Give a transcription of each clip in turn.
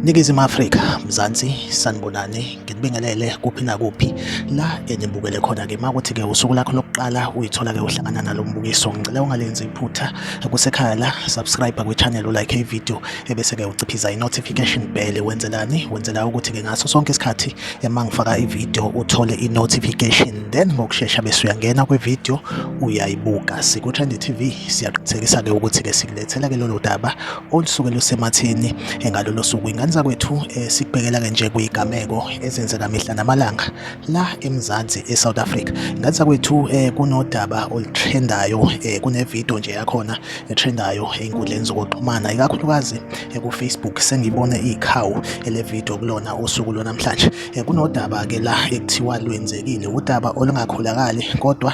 Ningizimu Afrika, Mzansi, sanibonani, nginibingelele kuphi nakuphi la enibukele khona-ke. Uma kuthi-ke usuku lakho lokuqala uyithola-ke uhlangana nalo mbukiso, ngicela ungalenzi iphutha kusekhaya la, subscribe kwi-channel, ulike i-video, ebese-ke uciphiza i-notification bell. Wenzelani? Wenzela ukuthi-ke ngaso sonke isikhathi uma ngifaka i-video uthole i-notification, then ngokushesha bese uyangena kwi-video uyayibuka. Siku-Trendy TV siyaqinisekisa-ke ukuthi-ke sikulethela-ke lolo daba olusuke lusematheni ngalolo suku. Ingane zakwethu sikubhekela-ke nje kuyigameko ezenzeka mihla namalanga la eMzansi eSouth Africa. Ingane zakwethu kunodaba olutrendayo, kunevidiyo nje yakhona etrendayo ey'nkundleni zokuxhumana ikakhulukazi ku-Facebook. Sengibone ikhawu le video kulona usuku lwanamhlanje. Kunodaba-ke la ekuthiwa lwenzekile, udaba olungakholakali kodwa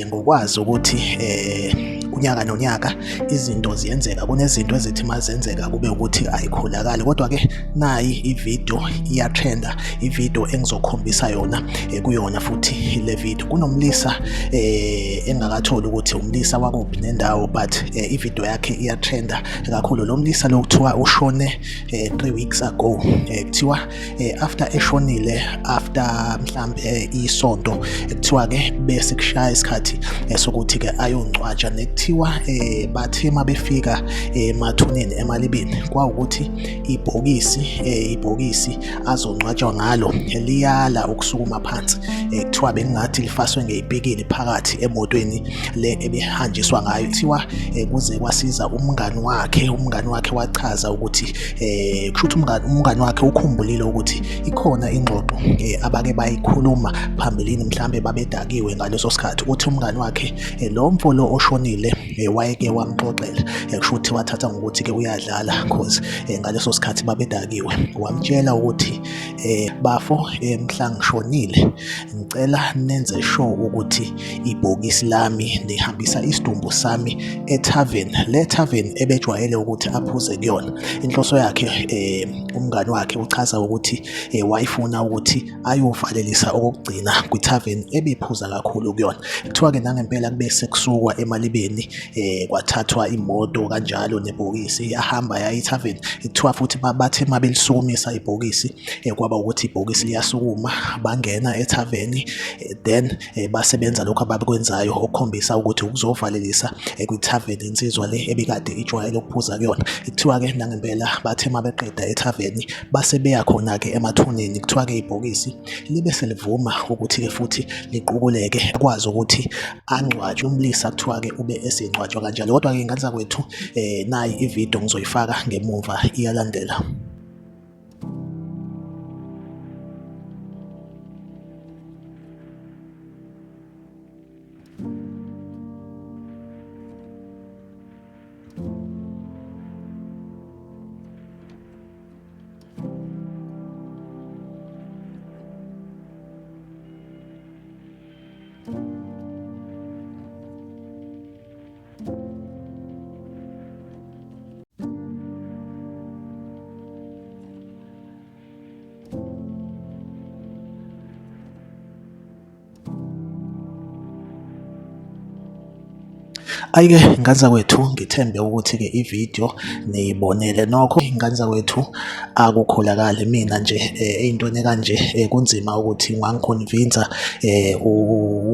ngokwazi ukuthi unyaka nonyaka izinto ziyenzeka, kunezinto ezithi mazenzeka kube ukuthi ayikholakali. Kodwa-ke nayi ividiyo iyatrenda, ividiyo engizokhombisa yona kuyona futhi le video kunomlisa engakatholi ukuthi umlisa wakuphi nendawo, but ividiyo yakhe iyatrenda kakhulu. Lo mlisa lo kuthiwa ushone 3 weeks ago. Kuthiwa after eshonile, after mhlambe isonto, kuthiwa ke bese kushaya isikhathi sokuthi ke ayongcwatsha. Nekuthiwa bathe mabefika emathuneni emalibeni kwawukuthi ibhokisi azongcwatshwa ngalo liyala ukusukuma phansi. Kuthiwa bengathi lifaswe ngeyipikili phakathi emotweni le ebihanjiswa ngayo. Kuthiwa kuze kwasiza umngani wakhe, umngani wakhe wachaza ukuthi kusho ukuthi umngani wakhe ukhumbulile ukuthi ikhona ingxoxo abake bayikhuluma phambilini, mhlambe babedakiwe ngaleso sikhathi. Uthi umngani wakhe lo mfo lo oshonile wayeke wamxoxela, kusho ukuthi wathatha ngokuthi-ke uyadlala cause ngaleso sikhathi babedakiwe. Wamtshela ukuthi bafo, mhla ngishonile ngicela nenze sure ukuthi ibhokisi lami nihambisa isidumbu sami ethaveni, le thaveni ebejwayele ukuthi aphuze kuyona. Inhloso yakhe umngani wakhe uchaza ukuthi wayefuna ukuthi ayovalelisa okokugcina kwithaveni ebephuza kakhulu kuyona. Kuthiwa-ke nangempela kube sekusukwa emalibeni kwathathwa imoto kanjalo nebhokisi yahamba yaya ethaveni. Kuthiwa futhi bathe uma belisukumisa ibhokisi kwaba ukuthi ibhokisi liyasukuma, bangena ethaveni then basebenza lokhu ababekwenzayo okukhombisa ukuthi ukuzovalelisa kwithaveni insizwa le ebikade ijwayele ukuphuza kuyona. Kuthiwa-ke nangempela bathe uma beqeda ethaveni base beya khona-ke emathuneni. Kuthiwa-ke ibhokisi libe selivuma ukuthi-ke futhi liqukuleke akwazi ukuthi angcwatshwe umlisa. Kuthiwa-ke ube esengcwatshwa kanjalo. Kodwa-ke ingane zakwethu nayi ividiyo ngizoyifaka ngemumva iyalandela. Ayike ngane zakwethu, ngithembe ukuthi-ke ividiyo niyibonile. Nokho ngane zakwethu akukholakali mina nje ey'ntweni ekanje kunzima ukuthi ungangikhonvinsa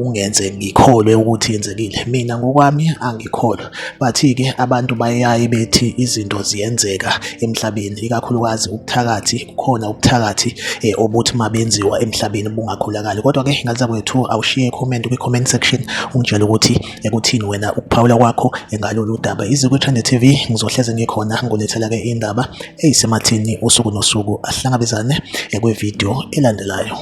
ungenze ngikholwe ukuthi yenzekile. Mina ngokwami angikholwa. Bathi-ke abantu bayaye bethi izinto ziyenzeka emhlabeni, ikakhulukazi ubuthakathi, kukhona ubuthakathi obuthi uma benziwa emhlabeni bungakholakali. Kodwa-ke ngane zakwethu awushiye i-comment kwi-comment section ungitshele ukuthi ekuthini wena ukuphawula kwakho ngalolu daba. Iziko Trend TV ngizohleze ngikhona ngilethela-ke indaba eyisematheni usuku nosuku. Asihlangabezane kwividiyo elandelayo.